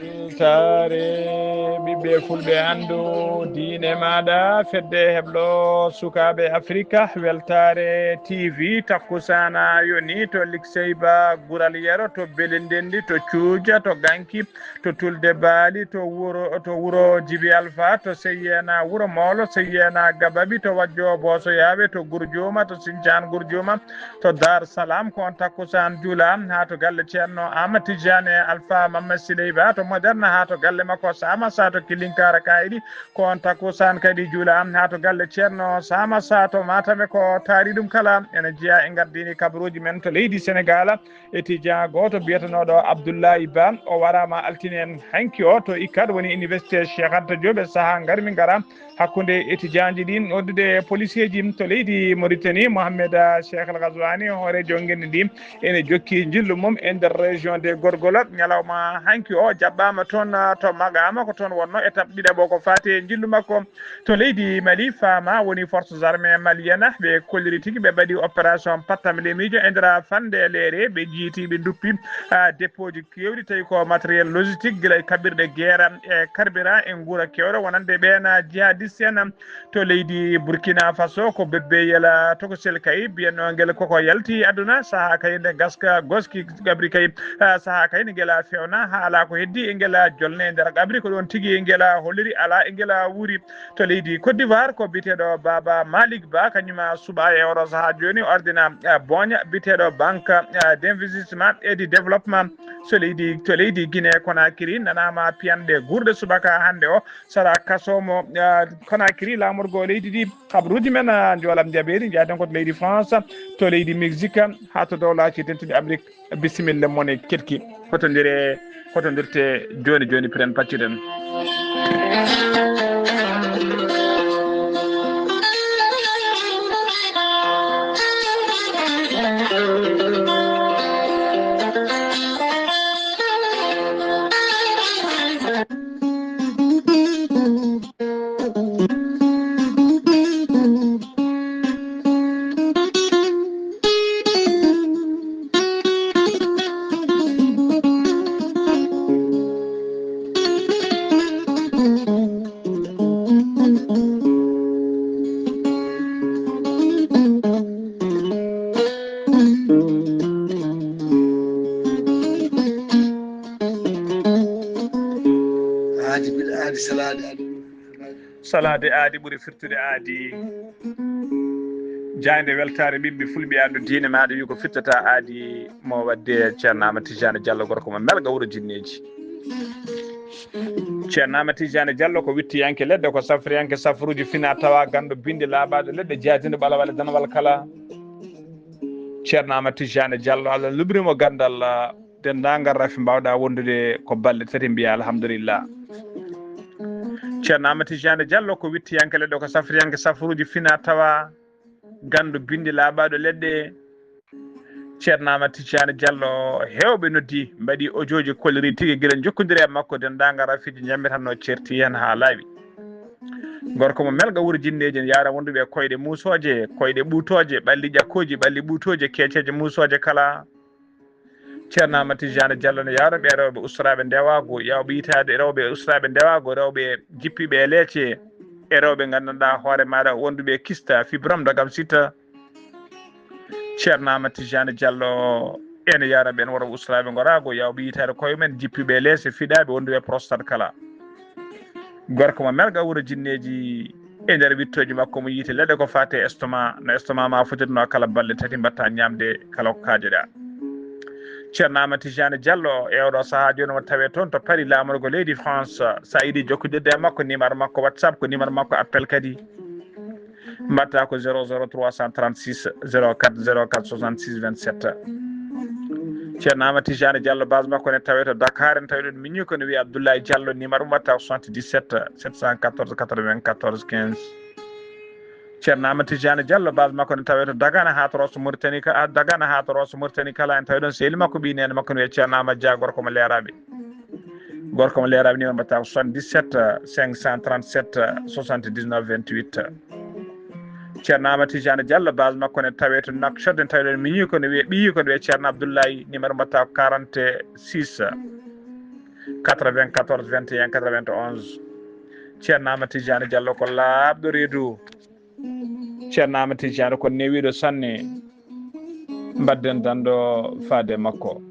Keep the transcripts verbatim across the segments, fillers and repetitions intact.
Weltaare ɓiɓɓe fulɓe anndu diine maaɗa, fedde heblo sukaaɓe Afrika, weltaare T V takkusaana yoni to Likseyba Gural Yero, to Belendendi, to Cuuja, to Ganki, to Tulde Baali, to wuro, to wuro Jibi Alfa, to Seyyeena Wuro Moolo, Seyyeena Gababi, to Wajjo Boosoyaaɓe, to Gurjuuma, to Sincaan Gurjuuma, to Dar Salam, ko on takkusaan juula haa to galle Ceerno Ahmad Tijjaane Alfa Mamma Sileyba, to Moderne haa to galle makko Sama Sa to Kilinkaara Kayɗi, ko on takkusaan kadi juula haa to galle Ceerno Sama Sa to Matame, ko taari ɗum kala ene jeyaa e ngardiini kabaruuji men to leydi Senegaal. Étudiant gooto biyetenooɗo Abdoulaye Ba, o waraama altine hanki o to ICAD, woni Université Cheikh Anta Diop, e sahaa ngarmi ngara hakkunde étudiant ji ɗin, noddude policeeji to leydi Mauritanie. Mohamed Cheikh El Ghazouani, hooreejo ngenndi ndi, ene jokki njillu mum e nder région de Gorgol. Ñalawma hanki o jaɓɓaama toon to Magama, ko toon wonno étape ɗiɗaɓo ko faati e njillu makko. To leydi Mali, Fama woni forces armées maliennes, ɓe kolliri tigi, ɓe mbaɗi opération pattam lemiijo e nder fannde leere, ɓe jiiti, ɓe nduppi, ah, dépôt ji keewɗi, tawi ko matériel logistique, gila e kaɓirɗe geera e carburant e nguura keewɗo, wonande ɓeen jihadiste en to leydi Burkina Faso, ko bebbeyel tokosel kay, mbiyatnoo ngel koko yalti aduna, sahaa kay nde gaska goski gabri kay, ah, sahaa kay nde ngel fewna, haa alaa ko heddi, e ngel jolne e nder qabri, ko ɗoon tigi ngel holliri alaa e ngel wuuri. To leydi Côte d'Ivoire, ko biyeteeɗo Baba Malick Ba, kañum suɓaa e oɗo sahaa jooni, ardina, eh, booña biyeteeɗo Banque, eh, d'investissement et de développement. So leydi, to leydi Guinée Conakry, nanaama piyanɗe guurɗe subaka hannde o, sara kaso mo, eh, Conakry, laamorgo leydi ndi. Kabaruuji men, eh, njoolam jabeeri, njaaden ko to leydi France, to leydi Mexique, haa to dowlaaji dentuɗi Amérique. Bisimilla mon e keɗki. Hotondire, hotondirte jooni jooni, piren pacciren. Aadi bil aadi salaade aadi. Salaade aadi ɓuri firtude aadi. Jaaynde weltaare ɓiɓɓe fulɓe anndu diine maaɗa wi ko firtata aadi mo wadde Ceerno Amadou Tidiane Diallo gorko mo Melga wuro jinneeji. Ceerno Amadou Tidiane Diallo ko wittiyanke leɗɗe, ko safriyanke safruuji fina tawa ganndo bindi laaɓaaɗo leɗɗe jaadino ɓalawale danwal kala. Ceerno Amadou Tidiane Diallo, Allah lubrimo ganndal, denndaangal rafi mbaawɗa wondude ko balɗe tati mbiya alhamdulillah. Ceerno Amadou Tidiane Diallo ko wittiyanke leɗɗe, ko safriyanke safruuji fina tawa ganndo bindi laaɓaaɗo leɗɗe. Ceerno Amadou Tidiane Diallo, heewɓe noddi, mbaɗi ojooji, kolliri tigi gila jokkondiri e makko, denndaangal rafiiji njambitanno certi heen haa laaɓi. Gorko mo Melga wuro jinneeji, ene yawra wonduɓe e koyɗe muusooje, koyɗe ɓuutooje, ɓalli ƴakkooji, ɓalli ɓuutooje, keeceeje muusooje kala. Ceerno Amadou Tidiane Diallo ne yawra ɓe rewɓe ustoraaɓe ndewaagu, yawɓe yitaade rewɓe ustoraaɓe ndewaagu, rewɓe jippiiɓe e leece, e rewɓe nganndanɗaa hoore maaɗa wonduɓe e kista, fibrome de gam sita. Ceerno Amadou Tidiane Diallo ene yara ɓeen worɓe ustoraaɓe ngoraagu, yawɓe yitaade koye men, jippiiɓe e leece, fiɗaaɓe wonduɓe e prostate kala. Gorko mo Melga wuro jinneeji, e nder wittooji makko mo yiite leɗɗe ko faate estomac, no estomac ma fotirno kala balɗe tati mbatta ñaamde kala ko kaajoɗa. Ceerno Amadou Tidiane Diallo e oɗo sahaa jooni mo tawe toon to Paris laamorgo leydi France. Sa yiɗi jokkondirde e makko, numéro makko WhatsApp ko numéro makko appel kadi. Mbatta ko zéro zéro trois cent trente-six zéro quatre zéro quatre soixante-six vingt-sept. Ceerno Amadou Tidiane Diallo, base makko ne tawe to Dakar, en tawi ɗon miñi ko ne wiye Abdoulaye Diallo, numéro mbatta ko soixante-dix-sept sept cent quatorze quatre-vingt-quatorze quinze. Ceerno Amadou Tidiane Diallo, base makko ne tawe to Dagana haa to Rosso Mauritanie ka, ah, Dagana haa to Rosso Mauritanie kala, en tawi ɗon sehil makko, ɓii neene makko ne wiye Ceerno Amadou Dia, gorko mo Leeraaɓe. Gorko mo Leeraaɓe, numéro mbatta ko soixante-dix-sept cinq cent trente-sept soixante-dix-neuf vingt-huit. Ceerno Amadou Tidiane Diallo, base makko ne tawe to Nouakchott, en tawi ɗon miñi ko ne wiye, ɓiyi ko ne wiye Ceerno Abdoulaye, numéro mbatta ko quarante-six. quatre-vingt-quatorze vingt et un quatre-vingt-onze. Ceerno Amadou Tidiane Diallo ko laaɓɗo reedu. Ceerno Amadou Tidiane ko newiiɗo sanne. Mbaɗden danɗo faade makko.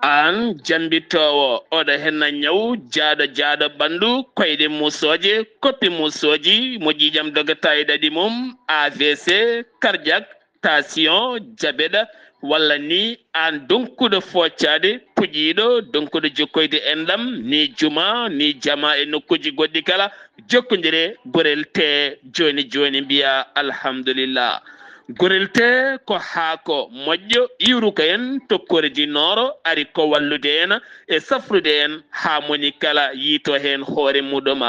Aan jammbitoowo, oɗo henna ñaw jaaɗo jaaɗo ɓanndu, koyɗe muusooje, koppi muusooji, mo ƴiiƴam dogata e ɗaɗi mum, A V C, cardiaque, tension, diabète, walla ni aan donkuɗo foocaade, puƴiiɗo, donkuɗo jokkoyde enɗam, ni juma, ni jama e nokkuuji goɗɗi kala, jokkondire Gorel Tee jooni jooni, mbiya alhamdulillah. Gorel Tee ko haako moƴƴo iwruka en tokkoore jinnooro, ari ko wallude en e safrude en haa moni kala yiito heen hoore muɗum.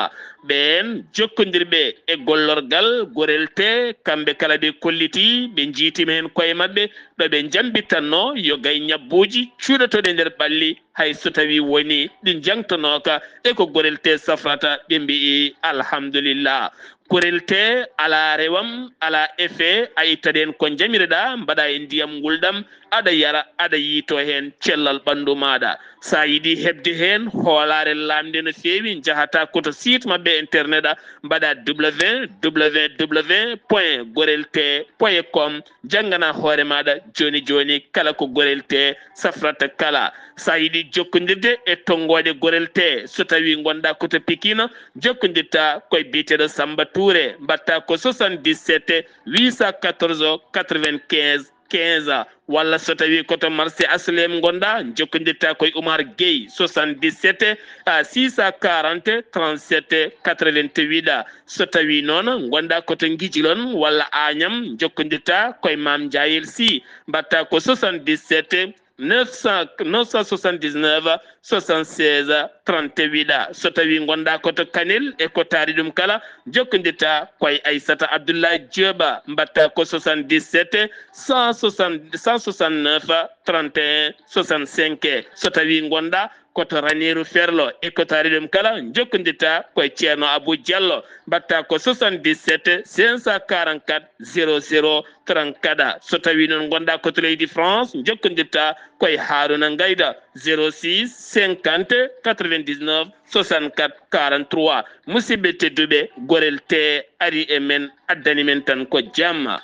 Ɓeen jokkondirɓe e gollorgal Gorel Tee, kamɓe kala ɓe kollitii, ɓe njiytiima heen koye maɓɓe, ɗo ɓe njambitanno yo gay ñabbuuji cuuɗotooɗi e nder ɓalli, hay so tawii wonii ɗi njangtonooka, e ko Gorel Tee safrata, ɓe mbiyi alhamdulillah. Gorel Tee alaa rewam, alaa effet, a ittat heen ko njamiroɗaa, mbaɗaa e ndiyam ngulɗam, aɗa yara, aɗa yiito heen cellal ɓanndu maaɗa. So a yiɗi heɓde heen hoolaare laamnde no feewi, njahataa ko to site maɓɓe internet, mbaɗaa W W W point gorel tee point com, jannganaa hoore maaɗa jooni jooni kala ko Gorel Tee safrata kala. So a yiɗi jokkondirde e tonngooɗe Gorel Tee, so tawii ngonɗaa ko to Pikine, jokkondirtaa ko e biyeteeɗo Samba Touré, mbaɗtaa ko soixante-dix-sept huit cent quatorze quatre-vingt-quinze quinze, walla so tawii ko to marché H L M ngonɗaa, njokkondirtaa ko e Oumar Gueye, soixante-dix-sept six cent quarante trente-sept quatre-vingt-huit. So tawii noon ngonɗaa ko to Ngijilon walla Agnam, njokkondirtaa ko e Mame Ndiayel Sy, mbaɗtaa ko soixante-dix-sept neuf cent, neuf cent soixante-dix-neuf soixante-seize trente-huit. So tawii ngonɗaa ko to Kanel e ko taari ɗum kala, jokkondirtaa ko e Aissata Abdoulaye Diop, mbaɗtaa ko soixante-dix-sept cent soixante, cent soixante-neuf trente et un soixante-cinq. So tawii ngonɗaa ko to Ranérou Ferlo e ko taari ɗum kala, jokkondirtaa ko e Ceerno Abou Diallo, mbaɗtaa ko soixante-dix-sept cinq cent quarante-quatre zéro zéro trente-quatre. So tawii noon ngonɗaa ko to leydi France, jokkondirtaa ko e Harouna Ngayda, zéro six cinquante quatre-vingt-dix-neuf soixante-quatre quarante-trois. Musidɓe tedduɓe, Gorel Tee ari e men, addani men tan ko jamma.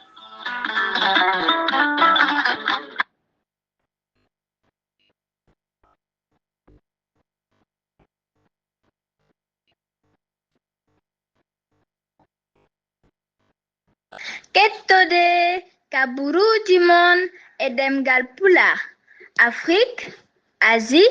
Kettode kaburuuji mon e ɗemngal Pulaar, Afrik, Asie,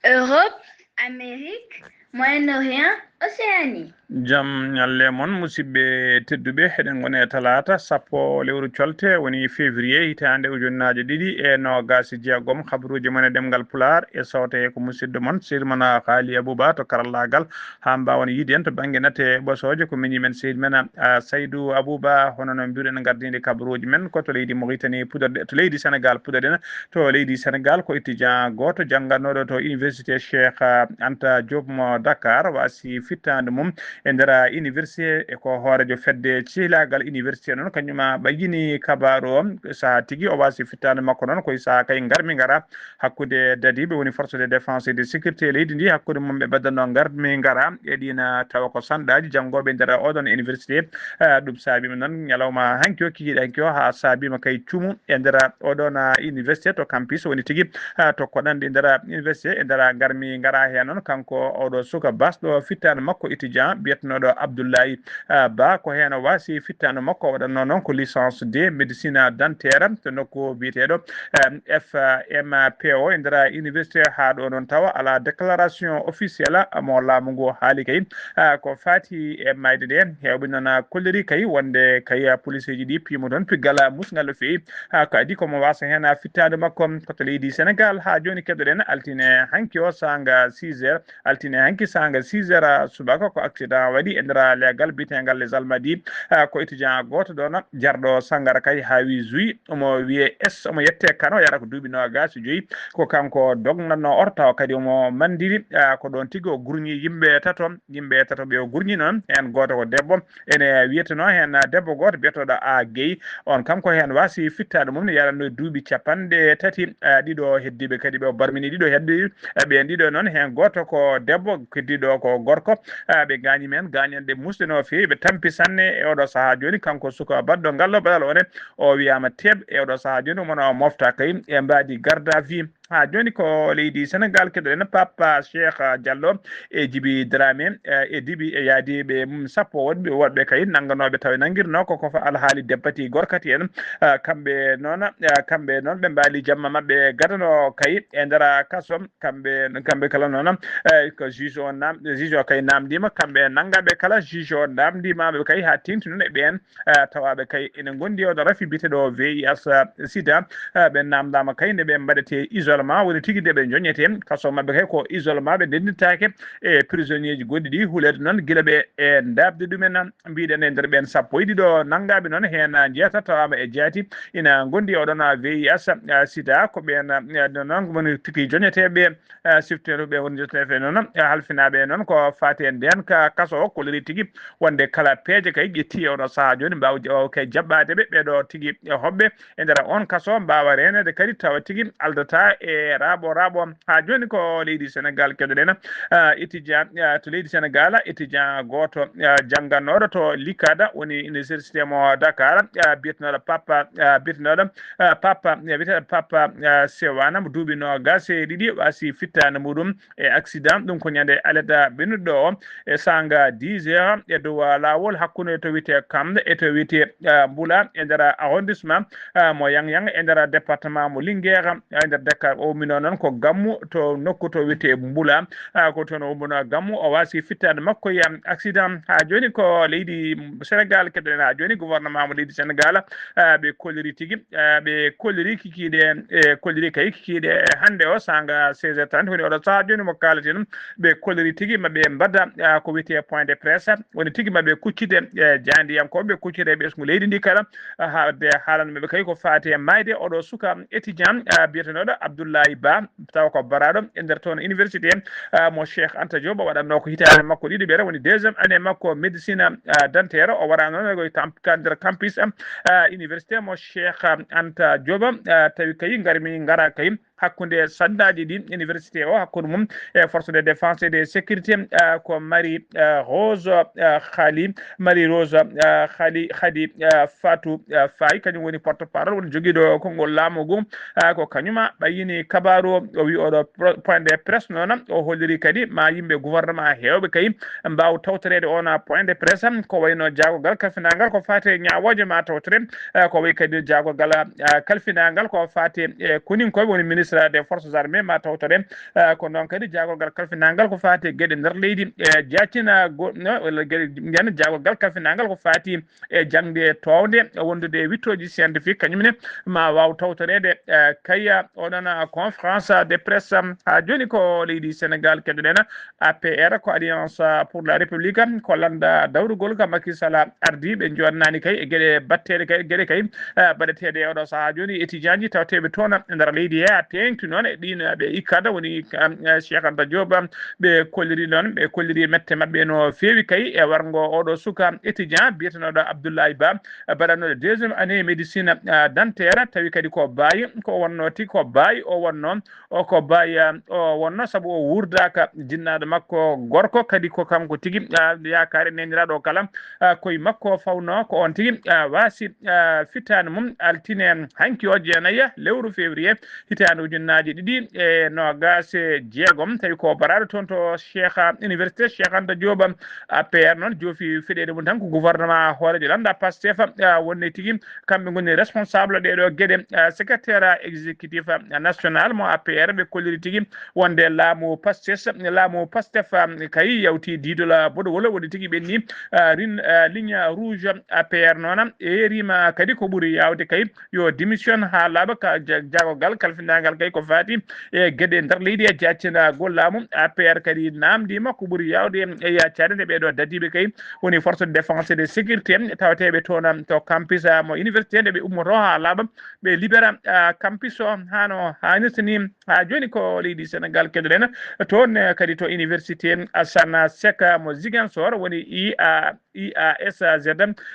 Europe, Amérique, Moyen-Orient, Océanie. Jam ñalle mon, musidɓe tedduɓe. Eɗen ngoni e talaata sappo lewru colte, woni février, hitaande ujunnaaje ɗiɗi e noogaas e jeegom. Kabaruuji mon e ɗemngal Pulaar e soote ko musidɗo mon, Sirmana Xaali Abuba to karallaagal, haa mbaawen yiide en to bannge nate ɓosooje. Ko miñi men seydi men, a, Saydu Abuba, hono no mbiruɗen ngardiinde kabaruuji men ko to leydi Mauritanie, puɗɗorɗe, to leydi Sénégal puɗɗorɗen. To leydi Sénégal ko étudiant gooto janngatnooɗo to université Cheikh, a, Anta Diop mo Dakar, waasi fittaandu mum e nder université, e ko hooreejo fedde cehilaagal université noon, kañum a ɓayyini kabaaru o. Sahaa tigi o waasi fittaandu makko noon ko e sahaa kay ngarmi ngara hakkunde dadiiɓe woni force de défense et de sécurité leydi ndi, hakkunde mum ɓe mbaɗatnoo ngarmi ngara e ɗiin, tawa ko sanɗaaji janngooɓe nder oɗon université. Eh, ɗum saabiima noon ñalawma hanki o, kikiiɗe hanki o, haa saabiima kay cumu e nder oɗon, ah, université to campus woni tigi, ah, to koɗanɗe nder université e nder ngarmi ngara heen noon. Kanko oɗo suka basɗo fittaandu makko étudiant biyetenooɗo Abdoulaye, ah, Ba, ko heen o waasi fittaandu makko. O waɗatnoo noon ko licence de médecine dentaire to nokku biyeteeɗo, em, F M P O e nder université. Haa ɗo noon tawa alaa déclaration officielle mo laamu ngu haali kay, ah, ko faati e maayde nde. Heewɓe noon, ah, kolliri kay wonde kay, ah, policeeji ɗi piimo toon piggal, ah, musngal no feewi. Ah, kadi ko mo waasa heen, ah, fittaandu makko ko to leydi Sénégal. Haa jooni keɗoɗen altine hanki o saanga six heures, altine hanki saanga six heures, ah, subaka ko accident waɗi e nder leegal biyetengal Les Almadies. Ah, ko étudiant gooto ɗoon jarɗo sanngara kay haa wi juy, omo wiyee S, omo yettee Kano, yara ko duuɓi noogaas e joyi. Ko kanko dognatnoo oto, tawa kadi omo manndiri. Ah, ko ɗoon tigi o gurñi yimɓe tato, yimɓe tato ɓe o gurñi noon, heen gooto ko debbo. Ene wiyetenoo heen debbo gooto biyetooɗo A Guèye, oon kam ko heen waasi fittaandu mum ne yaranno duuɓi capanɗe tati, ah, ɗiɗo heddiiɓe kadi ɓe o barmini ɗiɗo heddiiɓe. E ɓeen ɗiɗo noon, heen gooto ko debbo, keddiiɗo ko gorko. Ah, ɓe gaañi men gaañanɗe musɗe no feewi, ɓe tampi sanne e oɗo sahaa jooni. Kanko suka baɗɗo ngallo baɗal one, o wiyaama teeɓ e oɗo sahaa jooni, omo wona o mofta kay e mbaadi garde à vue. Haa jooni ko leydi Senegaal, keɗoɗen Papa Cheikh Diallo e Djiby Dramé, eh, e Djiby e yaadiiɓe mum sappo woɗɓe, woɗɓe kay nannganooɓe tawa nanngirnoo ko, ko fa alhaali deppati gorkati en. Ah, kamɓe noon, ah, kamɓe noon ɓe mbaali jamma maɓɓe gadano kay e nder kaso. Kamɓe, kamɓe kala noon, eh, ko juge o nam-, juge o kay namndiima, kamɓe nanngaɓe kala juge o namndiima ɓe kay haa teeŋti noon e ɓeen, eh, tawaaɓe kay ene ngondi e oɗo rafi biyeteeɗo V I H sida. Eh, ɓe namndaama kay nde ɓe mbaɗetee isolement, woni tigi nde ɓe njoñetee. Kaso maɓɓe kay ko isolement, ɓe ndenndintaake e prisonnier ji goɗɗi ɗi, huleede noon gila ɓe e ndaɓde ɗumen. Mbiɗen e nder ɓeen sappo e ɗiɗo nanngaaɓe noon, heen njeetato tawaama e jaati ina ngondi e oɗon V I H sida. Ko ɓeen, eh, noon woni tigi joñeteeɓe, eh, sifteeɓe woni joñeteeɓe noon, eh, halfinaaɓe noon ko faati e ndeen ka kaso o, kolliri tigi wonde kala peeje kay ƴetti e oɗo sahaa jooni mbaaw, mbaaw kay jaɓɓaade ɓe, ɓeeɗo tigi e hoɓɓe e nder oon kaso mbaawa reeneede kadi tawa tigi aldata e raaɓo raaɓo. Haa jooni ko leydi Senegaal keɗoɗen, ah, étudiant, ah, to leydi Senegaal, étudiant gooto, ah, jannganooɗo to likada woni université mo Dakar, ah, biyetenooɗo Papa, ah, biyetenooɗo, ah, Papa, ah, biyeteeɗo Papa, ah, Sewana mo duuɓi noogaas e ɗiɗi waasi fittaande muɗum e accident. Ɗum ko ñande aleda ɓennuɗo o e saanga dix heures e dow laawol hakkunde to wiyetee Kamde e to wiyetee, ah, Mbula e nder arrondissement, ah, mo Yang Yang e nder département mo Linguère, ah, e nder Dakar. O ummino noon ko Gammu to nokku to wiyetee Mbula. Ah, ko toon o ummino Gammu, o waasi fittaande makko e accident. Haa jooni ko leydi Senegaal keɗoɗen. Haa jooni gouvernement mo leydi Senegaal, ah, ɓe kolliri tigi, ah, ɓe kolliri kikiiɗe, e kolliri kay kikiiɗe hannde o saanga seize heures trente woni oɗo sahaa jooni mo kaaleten. Ɓe kolliri tigi ma ɓe mbadda, ah, ko wiyetee point de presse, woni tigi ma ɓe kuccite, eh, jaandiyankooɓe, ɓe kuccite e ɓesngu leydi ndi kala, ah, haalde haalanɓe ɓe kay ko faati e maayde oɗo suka étudiant, ah, biyetenooɗo Abdoulaye Ba, tawa ko baraaɗo e nder toon université, ah, mo Cheikh Anta Diop, o waɗatnoo ko hitaande makko ɗiɗiɓere, woni deuxième année makko médecine, ah, dentaire. O waɗaano noon ko tam-, ka nder campus, ah, université mo Cheikh Anta Diop, ah, tawi kay ngarmi ngara kay hakkunde sandaaji ɗi université o, hakkunde mum e force de défense et de sécurité, ah, ko Marie, ah, Rose, ah, Khali, Marie Rose, ah, Khali, Khadi, ah, Fatou, ah, Faye, kañum woni porte parole, woni jogiiɗo konngol laamu ngu, ah, ko kañuma ɓayyini kabaaru o, o wi oɗo pro-, point de presse noon, o holliri kadi ma yimɓe gouvernement heewɓe kay mbaaw tawtoreede oon point de presse, ko wayno jaagogal kalfinangal ko faati e ñaawooje ma tawtore, eh, ko wayi kadi jaagogal, eh, kalfinangal ko faati e koninkooɓe woni ministre des forces armées ma tawtore, eh, ko noon kadi jaagogal kalfinangal ko faati e geɗe nder leydi, eh, jaacina go-, no, walla geɗe, mbiyan jaagogal kalfinangal ko faati e jaŋde toowde, wondude e wittooji scientifique, kañum ne ma waaw tawtoreede, eh, kay, eh, oɗon, eh, conférence de presse, eh, haa jooni ko leydi Senegaal keɗoɗen, A P R ko Alliance pour la République, ko lannda dawrugol ka Macky Sall ardi, ɓe joɗnaani kay e geɗe batteɗe kay, geɗe kay, eh, baɗeteeɗe e oɗo sahaa jooni, étudiant ji tawteeɓe toon e nder leydi he, a teeŋti noon e ɗiin ɓe ikkada woni, eh, Cheikh Anta Diop, ɓe kolliri noon, ɓe kolliri mette maɓɓe no feewi kay e warngo oɗo suka étudiant biyetenooɗo Abdoulaye Ba, baɗanooɗo deuxième année médecine, eh, dentaire, tawi kadi ko baayi, ko wonno tigi ko baayi o wonno, o ko baya, o wonno sabu o wurdaaka jinnaaɗo makko gorko, kadi ko kanko tigi, ah, yaakaare neeniraaɗo o kala, ah, koye makko fawno ko on tigi, ah, waasi, ah, fitaande mum altine hanki o jeenayi lewru février hitaande ujunnaaje ɗiɗi e noogaas e jeegom, tawi ko baraaɗo toon to Cheikh, ah, Université Cheikh Anta Diop, A P R noon joofi feɗeede mum tan ko gouvernement hooreejo lannda Pastef, ah, wonde tigi kamɓe ngoni responsable ɗeeɗo geɗe, ah, secrétaire exécutif, ah, national. national mo A P R, ɓe kolliri tigi wonde laamu Pastef, laamu Pastef, um, kay yawti diidola boɗowol woni tigi ɓenni, uh, rin, uh, ligne rouge A P R noon, um, erima kadi ko ɓuri yawde kay yo démission haa laaɓa ka ja-, jaagogal kalfinaagal kay ko faati e geɗe nder leydi e jaaccinagol laamu. A P R kadi namdiima ko ɓuri yawde e yaccaade nde ɓeeɗo dadiiɓe kay woni force de défense et de sécurité tawateeɓe toon, um, to campus, uh, mo université nde ɓe ummoto haa laaɓa ɓe libera, uh, campus o hano haanirta ni. Haa jooni ko leydi Sénégal keɗoɗen toon, eh, kadi to université Assane Seck mo Ziguinchor woni I A, I A S Z.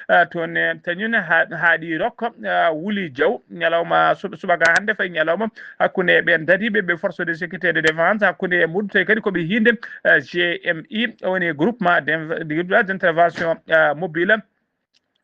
Eh, toon, eh, tañun ha-, haaɗi rokko, eh, Wuli Jaw ñalawma sub-, subaka hannde fayi ñalawma hakkunde ɓen dadiiɓe ɓe force de sécurité de défense hakkunde e Mauritanie kadi ko ɓe hiinde, eh, G M I woni groupement d'inv-, d'intervention, eh, mobile.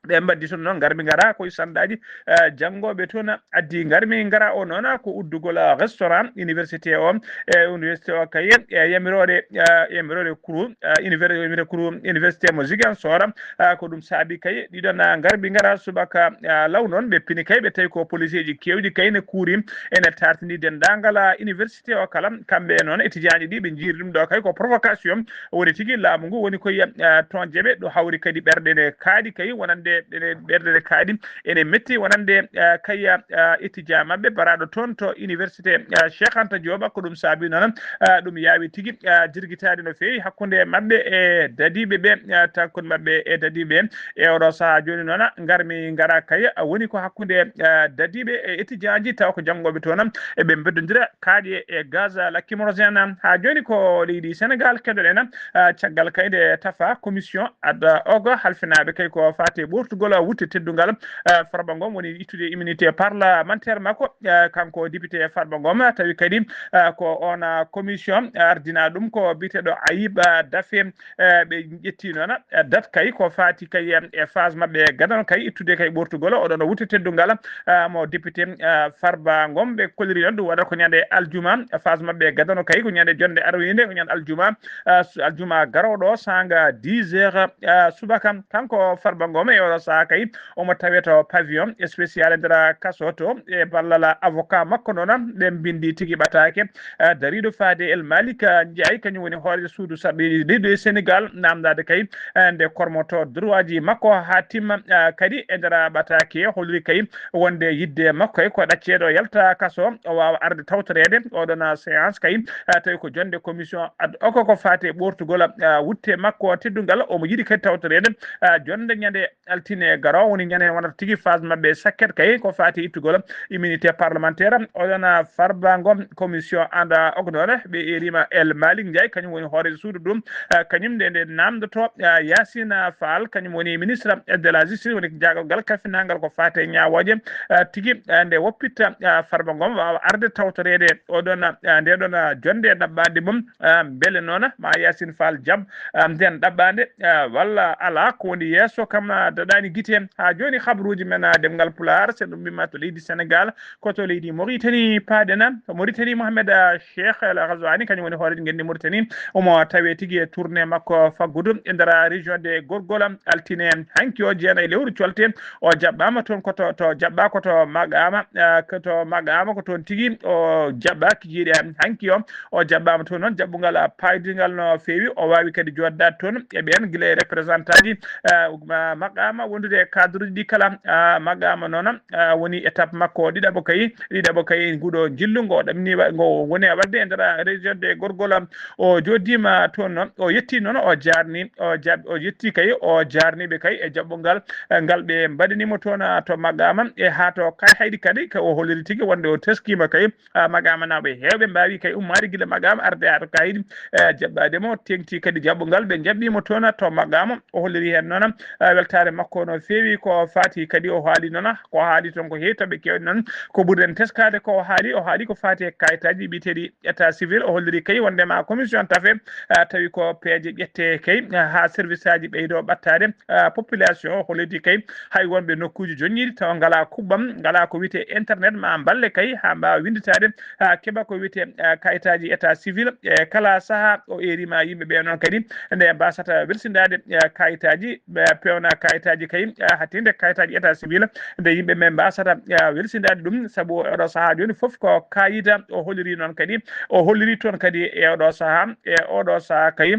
Ɓe mbaddi toon noon, ngarmi ngara koye sandaaji, eh, janngooɓe toon addi ngarmi ngara o noon ko uddugol restaurant université o, e université o kay, e yamiroore, eh, yamiroore kuru, eh, univers-, yamiroore kuru université mo Ziguinchor. Eh, ko ɗum saabi kay ɗiɗon, eh, ngarmi ngara subaka, eh, law noon ɓe pini kay ɓe tawi ko policeeji keewɗi kay ne kuuri ene tartini denndaangal, eh, université o kala. Kamɓe noon étudiantji ɗi ɓe njiiri ɗum ɗo kay ko provocation. Woni tigi laamu ngu woni koye, eh, toon jeɓe ɗo hawri kadi ɓerɗe ne kaaɗi kay wonande ene ɓerɗe ne kaaɗi ene metti wonande, eh, kay, eh, étudiant maɓɓe baraɗo toon to université, eh, Cheikh Anta Diop. Ko ɗum saabi noon, eh, ɗum yaawi tigi, eh, jirgitaade no feewi hakkunde maɓɓe e dadiiɓe ɓe, eh, takkun maɓɓe e dadiiɓe. E oɗo sahaa jooni noon ngarmi ngara kay woni ko hakkunde, eh, dadiiɓe e étudiantji taw ko janngooɓe toon eɓe mbeddondira kaaƴe e gaz lacrymogène. Haa jooni ko leydi Sénégal keɗoɗen, ah, caggal kay nde tafa commission ad hoc halfinaaɓe kay ko faati e ɓoortugol wutte teddungal, ah, Farba Ngom woni ittude immunité parlementaire makko, ah, kanko député Farba Ngom, tawi kadi, ah, ko on, ah, commission, ah, ardina ɗum ko biyeteeɗo Ayib, ah, Daffé, eh, ɓe ƴetti noon, eh, date kay ko faati kay, em, e phase maɓɓe gadano kay ittude kay ɓoortugol oɗon wutte teddungal, eh, mo député, eh, Farba Ngom. Ɓe kolliri noon ɗum waɗata ko ñande aljuma, phase maɓɓe gadano kay ko ñande jonde arwinde, ko ñande aljuma, eh, su-, aljuma garooɗo sanga dix heures, eh, subaka. Kanko Farba Ngom e oɗo saha kay omo tawe to pavillon spécial e nder kaso to e ballal avocat makko noon ɓe mbindi tigi ɓataake, eh, dariiɗo faade El Malik, eh, Ndiaye, kañum woni hoore suudu sarɗiiji ɗiɗi e Sénégal, namdaade kay, eh, nde kormoto droitji makko haa timma, eh, kadi e nder ɓataake, holliri kay wonde yidde makko kay ko ɗacceede o yalta kaso, o waawa arde tawtoreede oɗon séance kay, eh, tawi ko jonde commission ad hoc ko faati e ɓoortugol, eh, wutte makko teddungal, omo yiɗi kadi tawtoreede, eh, jonde ñande altine garoowo woni ñande wonata tigi phase maɓɓe sakket kay ko faati ittugol immunité parlementaire. Oɗon Farba Ngom commission ad hoc noon ɓe erima El Malik Ndiaye, kañum woni hoore suudu ɗum, eh, kañum nde nde namdoto, eh, Yacine Fall, kañum woni ministre de la justice, woni jaagal kalfinangal ko faati e ñaawooje, eh, tigi, eh, nde woppitta, eh, Farba Ngom waawa arde tawtoreede oɗon, eh, nde ɗon, eh, jonde ɗaɓɓaande mum, eh, mbele noon ma Yacine Fall jam, ah, nden ɗaɓɓaande, ah, walla alaa ko woni yeeso kam, ah, daɗaani gite. Haa jooni habruuji men, ah, ɗemngal Pulaar, so ɗum mbima to leydi Sénégal, ko to leydi Mauritanie paaɗen. To Mauritanie, Mohamed, ah, Cheikh El Ghazouani, kañum woni hooreejo ngenndi Mauritanie, omo tawee tigi e tournée makko faggudu e nder, ah, région de Gorgol, altine hanki o, jeenayi lewru colte, o jaɓɓaama toon ko to, to jaɓɓaa ko to Maghama, ah, ko to Maghama ko toon tigi o jaɓɓaa kikiiɗe hanki o. O jaɓɓaama toon noon, jaɓɓungal, ah, paydingal no feewi. O waawi kadi jooɗdaade toon e ɓeen gila e représentant ji, ah, ma-, maqaama wondude e cadre uji ɗi kala. Ah, maqaama noon, ah, woni étape makko ɗiɗaɓo kay, ɗiɗaɓo kay nguɗo njillu ngo ɗamni wa-, ngo woni e waɗde e nder, ah, région de Gorgol. O jooɗdiima toon noon, o yetti noon, o jaarni, o jaab-, o yetti kay, o jaarniiɓe kay e jaɓɓungal, eh, ngal ɓe mbaɗani mo toon, ah, to maqaama e haa to Kayhayɗi kadi, ka o holliri tigi wonde o teskiima kay, ah, maqaama nawɓe heewɓe mbaawi kay ummaade gila maqaama arde haa to Kayhayɗi, eh, jaɓɓaade mo, teŋti kadi jaɓɓungal, ɓe njaɓɓi mo toon to maqaama. O holliri heen noon, ah, weltaare makko no feewi ko faati kadi o haali noon, ko haali toon ko heewi toɓɓe keewɗe noon. Ko ɓurɗen teskaade ko o haali, o haali ko faati e kayitaaji biyeteeɗi état civil. O holliri kay wonde ma commission tafe, ah, tawi ko peeje ƴette kay, ah, haa service aji ɓeydo ɓattaade, ah, population o holliri kay hay wonɓe nokkuuji joñiiɗi tawa ngalaa kuɓɓam, ngalaa ko wiyetee internet ma mballe kay haa mbaawa winnditaade, haa keɓa ko wiyetee, ah, kayitaaji état civil. E kala sahaa o eerima yimɓe ɓe noon kadi nde mbasata welsindaade, ah, kayitaaji, ɓe pewna kayitaaji kay, ah, hatinde kayitaaji état civil, nde yimɓe men mbasata, ah, welsindaade ɗum, sabu oɗo sahaa jooni fof ko kayita. O holliri noon kadi, o holliri toon kadi e oɗo sahaa, e oɗo sahaa kay,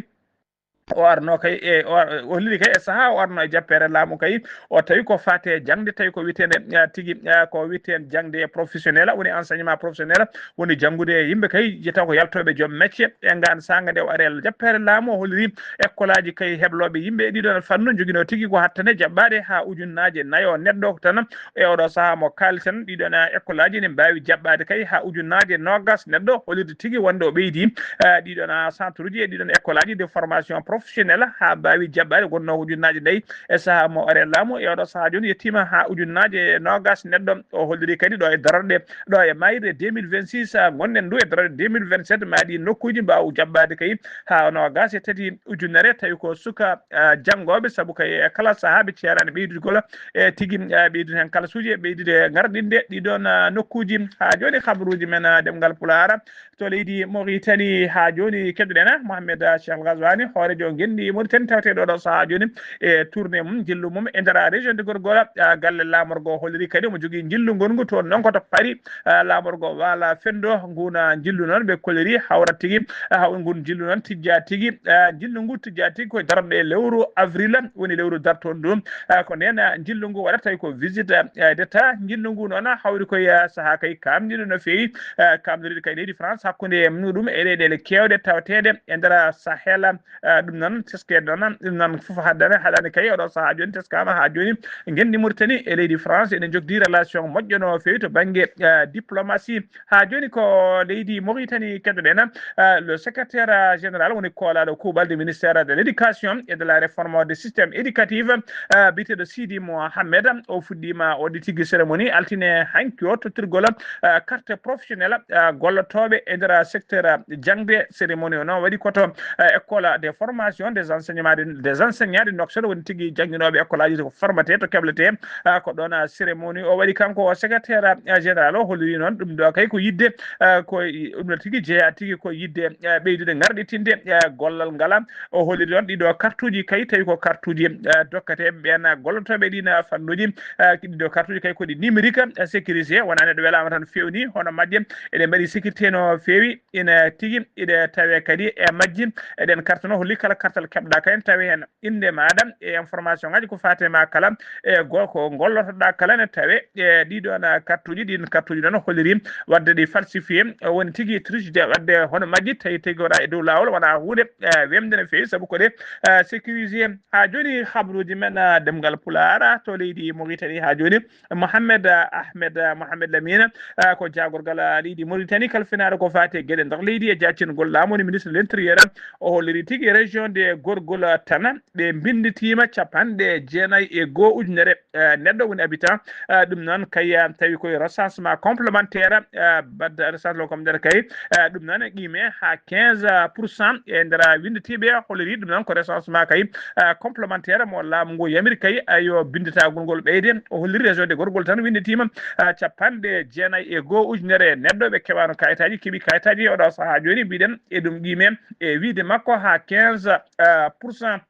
o arno kay e, o ar-, o holliri kay e sahaa o arno e jappeere laamu kay, o tawi ko faate jaŋde, tawi ko wiyetee nde, ah, tigi, ah, ko wiyetee jaŋde professionnel, woni enseignement professionnel, woni janngude yimɓe kay, taw ko yaltooɓe joom mecce. E ngaan saanga nde o ari e jappeere laamu, o holliri ekkolaaji kay heblooɓe yimɓe e ɗiɗon fannu, njoginoo tigi ko hattane jaɓɓaade haa ujunnaaje nayo neɗɗo tan. E oɗo sahaa mo kaalten, ɗiɗon ekkolaaji ne mbaawi jaɓɓaade kay haa ujunnaaje noogas neɗɗo, hollirde tigi wonde o ɓeydi, eh, ɗiɗon centre uji e ɗiɗon ekkolaaji de formation professionnelle haa mbaawi jaɓɓaade, wonnoo ko ujunnaaje nayi e sahaa mo ari e laamu. E oɗo sahaa jooni yettiima haa ujunnaaje noogas neɗɗo. O holliri kadi ɗo e darorɗe, ɗo e maayirɗe deux mille vingt-six, ah, ngonɗen ndu e darorɗe deux mille vingt-sept, ma ɗi nokkuuji mbaaw jaɓɓaade kay haa noogas e tati ujunere, tawi ko suka, ah, janngooɓe, sabu kay e kala sahaa ɓe ceeraani ɓeydugol e tigi, ah, ɓeydude heen kalasuuji e ɓeydude ngarɗinde ɗiɗon, ah, nokkuuji. Haa jooni, kabaruuji men, ah, ɗemngal Pulaar to leydi Mauritanie. Haa jooni, keɗoɗen Mohamed Cheikh Ghazouani, hooreejo ngenndi Mauritanie, taweteeɗo ɗo sahaa jooni e tournée mum, njillu mum e nder région de Gorgol, ah, galle laamorgo. O holliri kadi omo jogii njillu ngongu toon noon ko to Paris, ah, laamorgo Waala Fenndo. Nguun, ah, njillu noon ɓe kolliri hawrat tigi, ah, haw-, nguun njillu noon tijjaa tigi, ah, njillu ngu tijjaa tigi ko darorɗe lewru avril, woni lewru dartoondu ndu. Ah, ko ndeen, ah, njillu ngu waɗata tawi ko visite, ah, d'État. Njillu ngu noon hawri ko e, ah, sahaa kay kaamniiɗo no feewi, ah, kaamnoriiɗo kay leydi France hakkunde muɗum e leyɗeele keewɗe tawateeɗe e nder Sahel. Ah, ɗum noon teske noon, ɗum noon fof haddana, haɗaani kay oɗo sahaa jooni teskaama haa jooni. Ngenndi Mauritanie e leydi France ene njogdi relation moƴƴo no feewi to bannge, ah, diplomatie. Haa jooni ko leydi Mauritanie keɗoɗen, ah, le secrétaire, ah, général woni koolaaɗo kuuɓal de ministère de l'éducation et de la réforme du système éducatif, ah, biyeteeɗo Sidi Mohamed. O fuɗɗiima o waɗi tigi cérémonie altine hanki o tottirgol, ah, carte professionnelle, ah, gollotooɓe e nder secteur, ah, jaŋde. Cérémonie o noon waɗi ko to, ah, école de formation des enseignements de, des enseignants de Nouakchott, woni tigi jannginooɓe école aji ko formaté to keblete, ah, ko ɗoon, ah, cérémonie o waɗi kanko o secrétaire, ah, général. O holliri noon ɗum ɗo kay ko yiɗde, ah, ko i-, ɗum ɗo tigi jeyaa tigi ko yiɗde, ah, ɓeydude ngarɗitinde, ah, gollal ngal. O holliri noon ɗiɗo kartuuji kay tawi ko kartuuji, ah, dokkateeɓe ɓeen, ah, gollotooɓe ɗiin, ah, fannuuji. Ah, ɗiɗo kartuuji kay ko ɗi numérique, ah, sécurisé, wonaa neɗɗo welaama tan feewni hono majje. Eɗe mbaɗi sécurité no feewi, ina tigi, iɗe tawee kadi e majji. Eɗen karta noon holli kala kartal keɓɗa kay ne tawee heen innde maaɗa e information ngaji ko faati e ma kala, e go-, ko gollotoɗaa kala ne tawee e ɗiɗoon kartuuji. Ɗiin kartuuji noon holliri waɗde ɗi falsifié, woni tigi triche de waɗde hono majji tawi tigi wona e dow laawol, wona huunde, eh, wemde no feewi sabu ko ɗe, eh, sécurisé. Haa jooni habruuji men, eh, ɗemngal Pulaar to leydi Mauritanie haa jooni, Mohamed, eh, Ahmed, eh, Mohamed Lamine, eh, ko jaagorgal, eh, leydi Mauritanie kalfinaaɗo ko faati e geɗe nder leydi e jaccingol laamu, woni ministre de l'intérieur. O holliri tigi région de Gorgol tan ɓe mbinnditiima capanɗe jeenayi e goo ujunere, eh, neɗɗo woni habitant. Eh, ɗum noon kay, eh, tawi koye recensement complémentaire, eh, badda recensement complémentaire kay, eh, ɗum noon e qiime haa quinze pour cent e nder winnditiiɓe. Holliri ɗum noon ko recensement kay, eh, complémentaire mo laamu ngu yamiri kay, eh, yo binnditagol ngol ɓeyde. O holliri région de Gorgol tan winnditiima, eh, capanɗe jeenayi e goo ujunere neɗɗo ɓe keɓaano kayitaaji, keɓi kayitaaji. Oɗo sahaa jooni mbiɗen e ɗum qiime e wiide makko haa quinze, eh, pour cent.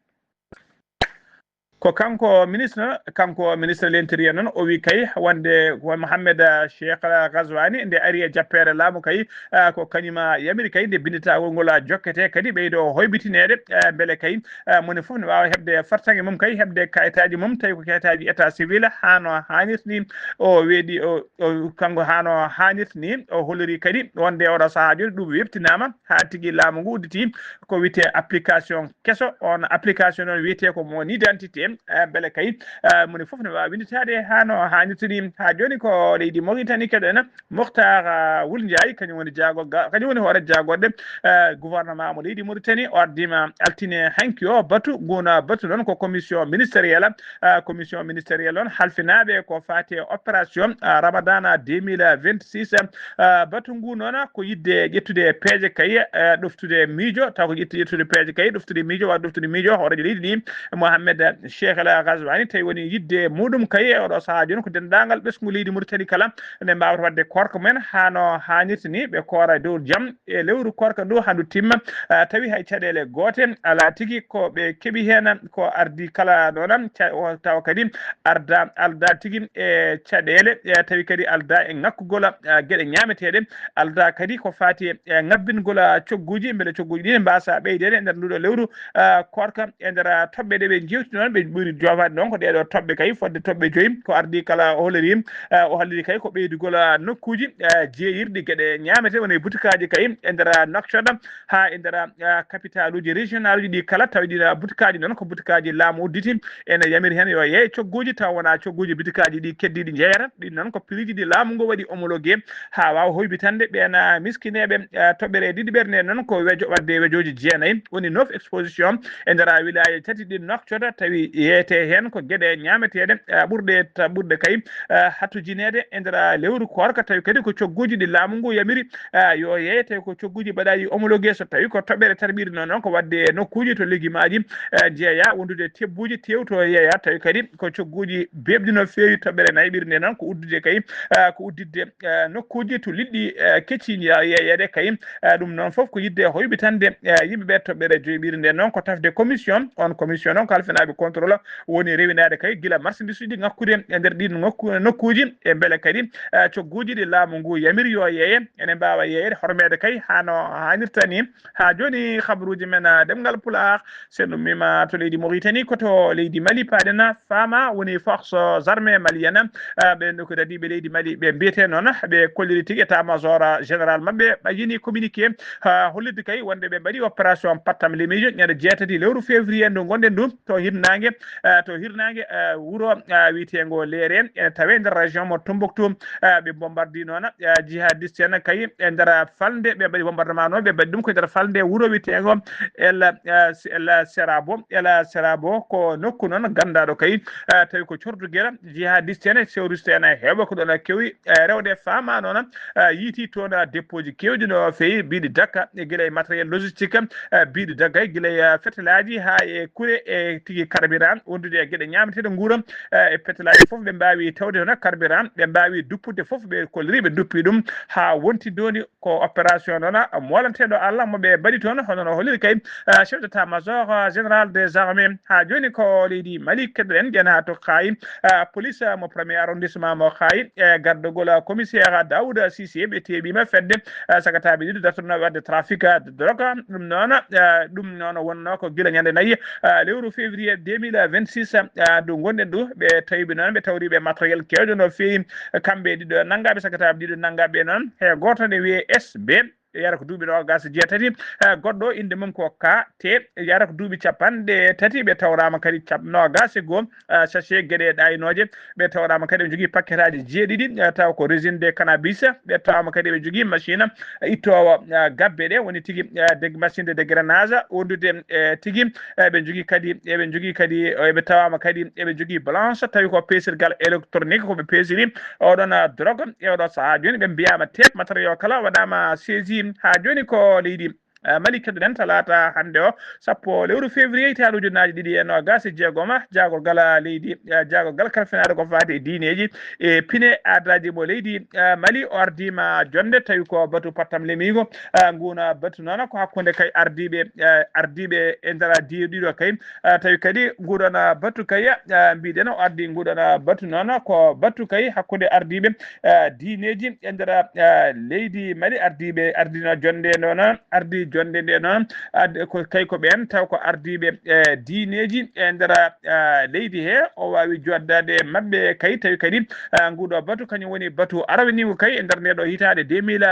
Ko kanko ministre, kanko ministre l'intérieur noon, o wi kay wonde ko Mohamed, eh, Cheikh Ghazouani nde ari e jappeere laamu kay, eh, ko kañum, eh, yamiri kay nde binnditagol ngol, eh, jokkete kadi ɓeydo hoybitineede, eh, mbele kay, eh, moni fof ne waawa heɓde fartaŋŋe mum kay, heɓde kayitaaji mum, tawi ko kayitaaji état civil haa no haanirta ni. O weeɗi, o, o, kanko haa no haanirta ni, o holliri kadi wonde oɗo sahaa jooni ɗum weɓtinaama haa tigi laamu ngu udditi ko wiyetee application keso. On application noon wiyetee ko mon identité, eh, mbele kay, eh, moni fof ne waawi winnditaade haa no haanirta ni. Haa jooni ko leydi Mauritanie keɗen. Mokhtar, eh, Wul Ndiaye, kañum woni jaago ga-, kañum woni hoore jaagorɗe, eh, gouvernement mo leydi Mauritanie. O ardiima altine hanki o batu, ngun batu noon ko commission ministérielle, eh, commission ministérielle on halfinaaɓe ko faati e opération, eh, Ramadana deux mille vingt-six. Eh, batu ngu noon ko yiɗde ƴettude peeje kay, eh, ɗoftude miijo, taw ko ƴetti ƴettude peeje kay, ɗoftude miijo, wa ɗoftude miijo, hooreejo leydi ndi, Mohamed Cheikh El Ghazouani, tawi woni yidde muɗum kay e oɗo sahaa jooni ko denndaangal ɓesngu leydi Mauritanie kala nde mbaawata waɗde koorka mumen haa no haanirta ni, ɓe koora e dow jam e lewru koorka ndu haa ndu timma. Ah, tawi hay caɗeele goote alaa tigi ko ɓe keɓi heen, ko ardi kala noon, ca-, o tawa kadi arda, alda tigi e caɗeele, e tawi kadi alda e ŋakkugol, ah, geɗe ñaameteeɗe, alda kadi ko faati e ŋabbingol, ah, cogguuji, mbele cogguuji ɗi ne mbaasa ɓeydeede e nder nduɗo lewru, ah, koorka e nder, ah, toɓɓe ɗe ɓe njewti noon, ɓe ɓuri joofaade noon ko ɗeeɗo toɓɓe kay, fodde toɓɓe joyi, ko ardi kala o holori, ah, o holliri kay ko ɓeydugol, ah, nokkuuji, ah, jeeyirɗi geɗe ñaameteeɗe, woni butikaaji kay e nder, ah, Nouakchott, haa e nder, ah, kapitaaluuji régionaluuji ɗi kala, tawi ɗiin, ah, butikaaji noon ko butikaaji laamu udditi, ene yamiri heen yo yeey cogguuji, taw wonaa cogguuji butikaaji ɗi keddiiɗi njeeyata, ɗin noon ko prix ji ɗi laamu ngu waɗi homologué, haa waawa hoybitande ɓeen, ah, miskineeɓe, ah, toɓɓere e ɗiɗi ɓernde noon ko wejo, waɗde wejooji jeenayi, woni neuf exposition e nder wilaaye tati ɗin Nouakchott, tawi yeeyetee heen ko geɗe ñaameteeɗe, ah, ɓurɗe ta-, ɓurɗe kay, ah, hatujineede e nder lewru koorka, tawi kadi ko cogguuji ɗi laamu ngu yamiri, ah, yo yeeye, tawi ko cogguuji mbaɗaaɗi homologué, so tawi ko toɓɓere tarɓiire noon, noon ko waɗde e nokkuuji to legimaaji, ah, jeeya, wondude tebbuuji, tewto yeeya, tawi kadi ko cogguuji beeɓɗi no feewi, toɓɓere nayɓiri nde noon ko uddude kay, ah, ko udditde, ah, nokkuuji to liɗɗi, ah, kecci njeya-, yeeyeede kay. Ah, ɗum noon fof ko yiɗde hoybitande, ah, yimɓe ɓe toɓɓere joyɓiri nde noon ko tafde commission. On commission noon ko halfinaaɓe contrôle woni rewinaade kay gila marchandise uji ŋakkude e nder ɗiin ŋakku-, nokkuuji e mbele kadi, ah, cogguuji ɗi laamu ngu yamiri yo yeeye ene mbaawa yeeyeede hormeede kay haa no haanirta ni. Haa jooni, habaruuji men, ah, ɗemngal Pulaar, so en ummiima to leydi Mauritanie, ko to leydi Mali paaɗen, faama woni forces armées maliennes, ah, ɓeen ɗo ko dadiiɓe leydi Mali, ɓe mbiyetee noon, ɓe kolliri tigi état-major général maɓɓe, ɓayyini communiqué, ah, hollirde kay wonde ɓe mbaɗi opération pattam lemiijo ñande jeetati lewru février ndu ngonɗen ndu to hirnaange, ah, to hirnaange, ah, wuro, ah, wiyeteengo Leere, ene tawee nder région mo Tombouctou, ah, ɓe bombardii noon, ah, jihadiste en kay e nder falnde, ɓe mbaɗi bombardement noon, ɓe mbaɗi ɗum ko nder falnde wuro wiyeteengo El, ah, El Serabo, El Serabo ko nokku noon ganndaaɗo kay, ah, tawi ko cordu gera jihadiste en, terroriste en heewɓe ko ɗoon kewi, eh, rewde, faama noon, ah, yiiti toon, ah, dépôt ji keewɗi no feewi, mbiɗi dakka e gila e matériel logistique, ah, mbiɗi dakka e gila e, ah, fetelaaji haa e kure e tigi carburant, wondude e geɗe ñaameteeɗe nguura, eh, e fetelaaji fof ɓe mbaawi tawde hono carburant, ɓe mbaawi duppude fof, ɓe kolliri ɓe duppi ɗum haa wonti jooni ko opération noon, ah, moolanteeɗo Allah mo ɓe mbaɗi toon, hono no holliri kay, ah, chef d'état-major, ah, général des armées. Haa jooni ko leydi Mali keɗoɗen, ƴen haa to Kaayi, ah, police, ah, mo premier arrondissement mo Kaayi, e gardagol, ah, commissaire Daouda Cissé, ɓe teeɓiima fedde, ah, sagataaɓe ɗiɗo dartonooɓe waɗde trafic, ah, de drogue. Ɗum noon, ah, ɗum noon wonnoo ko gila ñande nayi, ah, lewru février deux mille vingt-six, ah, ndu ngonɗen ndu, ɓe tawi ɓe noon, ɓe tawri ɓe matériel keewɗo no feewi, kamɓe ɗiɗo nanngaaɓe, sagataaɓe ɗiɗo nanngaaɓe noon, he gooto ne wiyee S B, yara ko duuɓi noogaas e jeetati, eh, goɗɗo innde mum ko K T, yara ko duuɓi capanɗe tati, ɓe tawraama kadi cap-, noogaas e goo, eh, sachet geɗe ɗaaynooje, ɓe tawraama kadi ɓe njogii pakketaaji jeeɗiɗi, eh, taw ko résine de cannabis, ɓe tawaama kadi ɓe njogii machine, eh, ittoowo, eh, gabbe ɗe, woni tigi, eh, deg-, machine de dégrenage, wondude, eh, tigi, eh, ɓe njogii kadi, eɓe njogii kadi, eh, ɓe tawaama kadi eɓe njogii balance, tawi ko peesirgal électronique ko ɓe peesiri, oɗon, ah, drogue e oɗo sahaa jooni ɓe mbiyaama teep matériel kala waɗaama saisi. Haa jooni ko leydi, ah, Mali keɗoɗen talaata hannde o, sappo lewru février hitaande ujunnaaji ɗiɗi e noogaas e jeegom, jaagorgal leydi, ah, jaagorgal kalfinaade ko faati e diineeji e pine aadaaji mo leydi, ah, Mali o ardiima jonnde tawi ko batu pattam lemiigo, ah, nguun batu noon ko hakkunde kay ardiiɓe, ah, ardiiɓe e nder di-, ɗiɗo kay, ah, tawi kadi nguɗon, ah, batu kay, ah, mbiɗen o ardi nguɗon, ah, batu noon ko batu kay hakkunde ardiiɓe, ah, diineeji e nder, ah, leydi Mali, ardiiɓe, ardino jonnde nde noon, ardi jonnde nde noon, ardi ko kay ko ɓeen taw ko ardiiɓe, eh, diineeji e nder, ah, leydi he, o waawi joddaade e maɓɓe kay, tawi kadi, ah, nguɗo batu kañum woni batu arawniigu kay e nder nde ɗo hitaande deux mille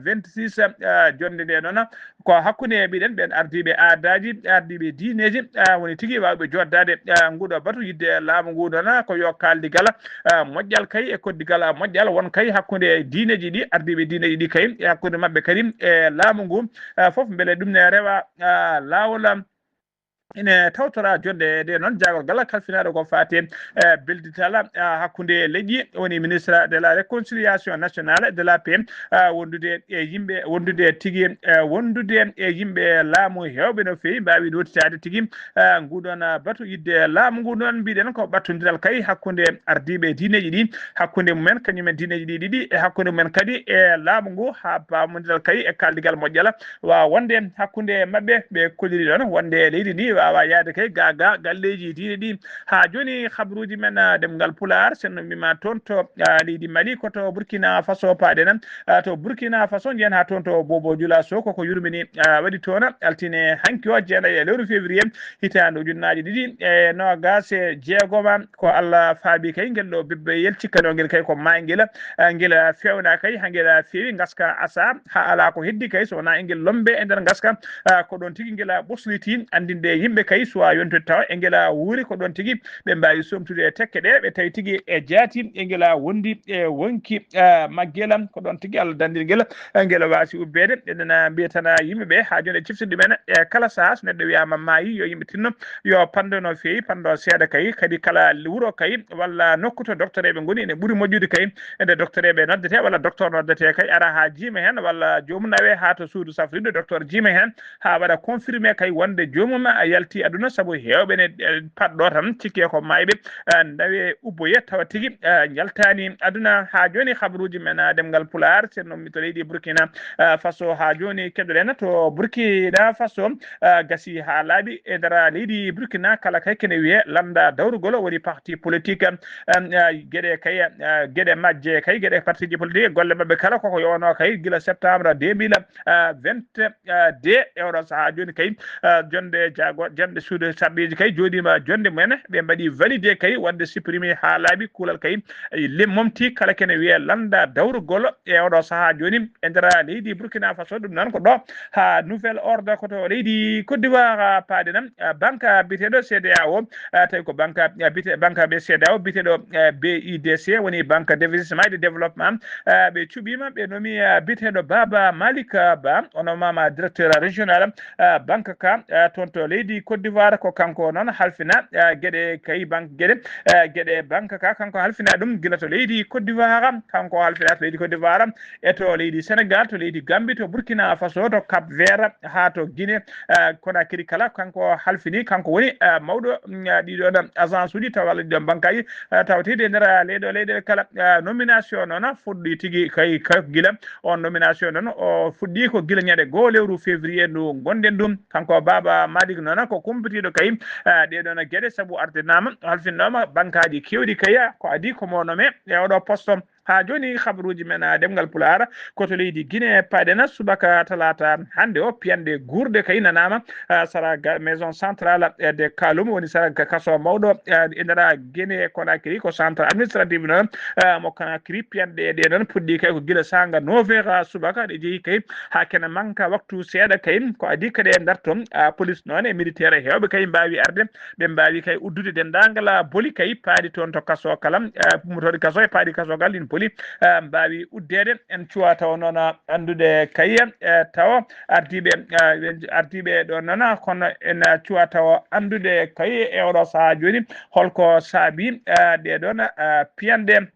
vingt-six, ah, jonnde nde noon, ko hakkunde mbiɗen ɓeen ardiiɓe aadaaji, ardiiɓe diineeji, ah, woni tigi waawɓe joddaade, ah, nguɗo batu yidde laamu ngu noon ko yo kaaldigal, ah, moƴƴal kay e koddigal, ah, moƴƴal won kay hakkunde diineeji ɗi, ardiiɓe diineeji ɗi kay, e hakkunde maɓɓe kadi e laamu ngu, ah, fof mbele ɗum ne rewa, ah, laawol, ah, ine tawtora jonde nde noon jaagorgal kalfinaaɗo ko faati e beldital hakkunde leƴƴi, woni ministre de la réconciliation nationale de la paix, wondude e yimɓe, wondude tigi, wondude e yimɓe laamu heewɓe no feewi mbaawi nootitaade tigi nguɗon batu yidde laamu ngu. Noon mbiɗen ko ɓattondiral kay hakkunde ardiiɓe diineeji ɗi, hakkunde mumen kañumen diineeji ɗi ɗiɗi, e hakkunde mumen kadi e laamu ngu, haa paamondiral kay e kaaldigal moƴƴal waawa wonde hakkunde maɓɓe. Ɓe kolliri ɗon wonde leydi ndi waawa yahde kay ga ga galleeji diine ɗi. Haa jooni, habruuji men, ah, ɗemngal Pulaar, sen no mbima toon to, ah, leydi Mali, ko to Burkina Faso paaɗen. Ah, to Burkina Faso njeyen haa toon to Bobo Jula Sow, koko yurmini, ah, waɗi toon altine hanki o, jeenayi e lewru février, hitaande ujunnaaje ɗiɗi e noogaas e jeegoma. Ko Allah faabi kay ngel ɗo bebbe yel, cikkanoo ngel kay ko maayngel, ah, ngel, ah, feewna kay, haa ngel, ah, feewi, ngaska asa, haa alaa ko heddi kay, so wonaa engel lombe e nder ngaska, ah, ko ɗoon tigi ngel, ah, ɓosliti, anndinde yimɓe kay, suwaa yontude tawa engel, ah, wuuri, ko ɗoon tigi ɓe mbaawi somtude e tekke ɗe, ɓe tawi tigi e jaati engel, ah, wondi e wonki, ah, maggel, ko ɗoon tigi Allah danndiri ngel, ah, ngel waasi ubbeede. Eɗen, ah, mbiya tan, ah, yimɓe ɓe, haa jooni e ciftirɗi men, e kala sahaa so neɗɗo wiyaama maayi, yo yimɓe tinno, yo panndo no feewi, panndo seeɗa kay, kadi kala wuro kay, walla nokku to docteur eɓe ngoni, ene ɓuri moƴƴude kay, e nde docteur eɓe noddete, walla docteur noddete kay, ara haa jiima heen, walla joomum nawe haa to suudu safrirde, docteur jiima heen, haa waɗa confirmé kay wonde joomum a yalti aduna, sabu heewɓe ne, eh, paɗɗo tan, cikke ko maayɓe, eh, ndawe ubboye, tawa tigi, eh, njaltaani aduna. Haa jooni, habruuji men, ah, ɗemngal Pulaar, sen no mi to leydi Burkina, ah, Faso. Haa jooni, keɗoɗen to Burkina Faso, ah, gasi haa laaɓi e nder leydi Burkina, kala kay kene wiyee lannda dawrugol, woni parti politique, ah, ah, geɗe kay, ah, geɗe majje kay, geɗe partiji politique, golle maɓɓe kala koko yowanoo kay gila septembre deux mille vingt-deux e oɗo sahaa jooni kay, ah, jonde jaago-, jonde suudu sarɗiiji kay jooɗiima jonde mumen, ɓe mbaɗi validé kay wonde supprimé haa laaɓi, kuulal kay, eh, lim momti kala kene wiyee lannda dawrugol e oɗo sahaa jooni e nder leydi Burkina Faso. Ɗum noon ko ɗo haa nouvel ordre, ko to leydi Côte d'Ivoire, ah, paaɗen, ah, banque biyeteeɗo C D A O, ah, tawi ko banque, ah, biyete-, banque ɓe C D A O biyeteeɗo, ah, B I D C, woni Banque d'investissement et de développement, ah, ɓe cuɓiima, ɓe nomi, ah, biyeteeɗo Baba Malik, ah, Ba, o nomaama directeur régional, ah, banque ka, ah, toon to leydi Côte d'Ivoire. Ko kanko noon halfina, ah, geɗe kay banque, geɗe, ah, geɗe banque ka, kanko halfina ɗum gila to leydi Côte d'Ivoire, kanko halfina to leydi Côte d'Ivoire, e to leydi Sénégal, to leydi Gambie, to Burkina Faso, to Cap Vert, haa to Guinée, eh, Conakry kala, kanko halfini, kanko woni, eh, mawɗo, mm, eh, ɗiɗon agence uji tawa walla ɗiɗon banque aji, eh, tawateeɗi e nder, eh, leyɗe, leyɗe kala. Eh, nomination noon fuɗɗi tigi kay, kay gila on nomination noon o fuɗɗi ko gila ñande goo lewru février ndu ngonɗen ɗum. Kanko Baba Malik noon ko kumpitiiɗo kay, eh, ɗee ɗoon geɗe, sabu ardinaama, halfinnooma banque aji keewɗi kay, ko adii ko mo nommé e oɗo poste. Haa jooni, habaruuji men, ah, ɗemngal Pulaar, ko to leydi Guinée paaɗen. Subaka talaata hannde o, piyanɗe guurɗe kay nanaama, ah, sara ga-, maison centrale, eh, de Kaloum, woni sara ga-, kaso mawɗo, eh, e nder Guinée Conakry, ko centre administratif noon, ah, mo Conakry. Piyanɗe ɗe noon puɗɗi kay ko gila saanga neuf heures, ah, subaka, ɗe jeyi kay haa kene manka waktu seeɗa kay. Ko adii kadi e ndarto, ah, police noon e militaire heewɓe kay mbaawi arde, ɓe mbaawi kay uddude denndaangal, ah, boli kay paaɗi toon to kaso kala, ah, ummotooɗi kaso e paaɗi kaso kala, ɗin boli, ah, mbaawi uddeede. En cuwa taw noon, ah, anndude kay, eh, taw ardiiɓe, ah, ardiiɓe ɗo noon, ah, kono en, ah, cuwa taw anndude kay e oɗo sahaa jooni holko saabi, ah, ɗee ɗoon, ah, piyanɗe.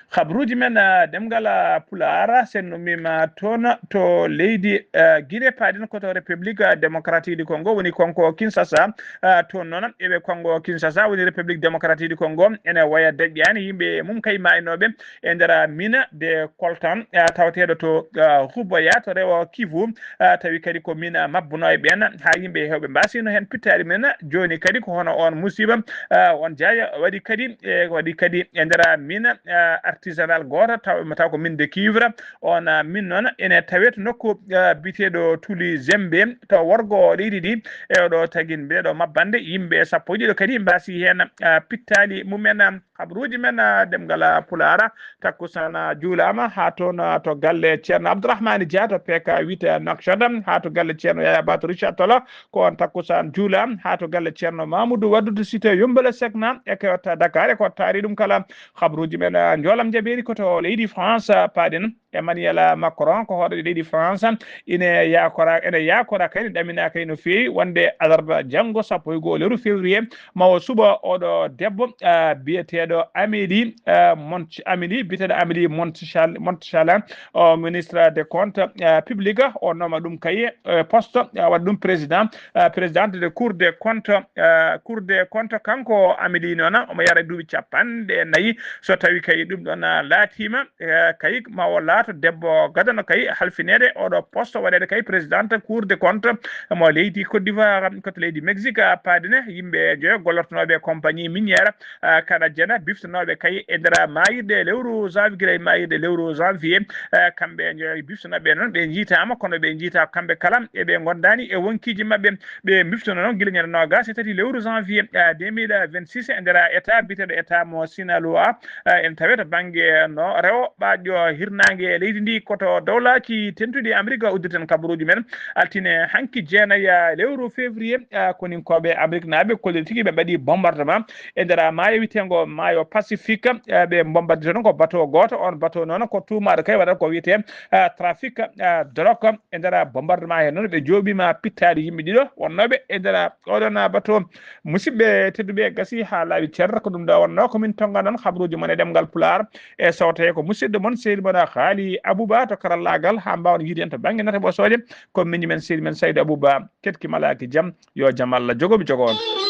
Habaruuji men, ah, ɗemngal, ah, Pulaar, sen no mima toon to leydi, ah, Guinée, paaɗen ko to République, ah, Démocratique du Congo, woni Kongo Kinshasa, ah, toon noon eɓe Kongo Kinshasa, woni République Démocratique du Congo, ene waya daƴƴaani yimɓe mum kay maaynooɓe e nder mina de coltan, ah, tawateeɗo to, ah, Hubaya, to rewo Kivu, ah, tawi kadi ko mina mabbunoo e ɓeen, haa yimɓe heewɓe mbaasino heen pittaali men. Jooni kadi ko hono oon musiiba, ah, oon jaaya waɗi kadi, e waɗi kadi e nder min, ah, artisanal gooto, taw, taw ko min de cuivre. Oon, ah, min noon ene tawee to nokku, ah, biyeteeɗo Tuli Zembe, to worgo leydi ndi. E oɗo tagin mbiɗo mabbande yimɓe sappo e ɗiɗo kadi mbaasi heen, ah, pittaali mumen. Habaruuji men, ah, ɗemngal, ah, Pulaar, takkusaan, ah, juulaama haa toon, ah, to galle Ceerno Abdourahmane Dia to P K huit Nouakchott, haa to galle Ceerno Yaya Ba to Richard Toll, ko on takkusaan juula haa to galle Ceerno Mamoudou Waddu to cité Yumbel Sekna e Kewta Dakar, e ko taari ɗum kala. Habaruuji men, ah, njoolam jabeeri ko to leydi France, ah, paaɗen. Emmanuel Macron, ko hoɗo leydi France, ine yakora ene yakora kay, ɗaminaka no feewi wonde alarba janngo sappo e goo lewru février, mawo suba oɗo debbo, ah, biyeteeɗo Amélie, ah, Mont Amélie biyeteeɗo Amélie Montchal Montchalin, o ministre de compte, ah, public, o nooma ɗum kay, eh, poste, ah, waɗa ɗum président, ah, présidente de cour des comptes, ah, cour des comptes. Kanko Amélie noona omo yara duuɓi capanɗe nayi. So tawi kay ɗum ɗon, ah, laatiima, eh, kay ma o laato debbo gadano kay halfineede oɗo poste, waɗeede kay présidente cour des comptes mo leydi Côte d'Ivoire. Koto leydi Mexique, ah, paadine yimɓe joyo gollortonooɓe compagnie minière, ah, kana jena biftonooɓe kay e nder maayirɗe lewru janvier, gila e maayirɗe lewru janvier. Ah, kamɓe joyo biftonooɓe noon ɓe njiitaama, kono ɓe njiita kamɓe kala e ɓe ngondaani e wonkiiji maɓɓe. Ɓe biftono noon gila ñande noogas e tati lewru janvier, ah, deux mille vingt-six e nder état biyeteeɗo état mo Sinaloa, ah, en tawe to bannge no rewo ɓaaƴo hirnaange leydi ndi. Koto dowlaaji tentuɗi Amérique uddirten kabaruuji men altine hanki jeenaya lewru février, ah, koninkooɓe Amérique naaɓe kolli tigi ɓe mbaɗi bombardement e nder maayo wiyeteengo maayo Pacifique, ah, ɓe bombarditono ko bateau gooto, on bateau noon ko tuumaaɗo kay waɗata ko wiyetee, ah, trafic, ah, drogue. E nder bombardement heen noon ɓe jooɓiima pittaali yimɓe ɗiɗo wonnooɓe e nder oɗon bateau. Musidɓe tedduɓe, gasi haa laaɓi cer, ko ɗum ɗo wonnoo ko min tonnga noon habaruuji mon e ɗemngal Pulaar. E so tawii ko musidɗo mon sehil mon Haali Abouba to karallaagal, haa mbaawen yiide en to bannge nate ɓosooje, ko miñi men sehil men Saydu Abouba. Keɗki malaaki jam, yo jam Allah jogo mi jogo on.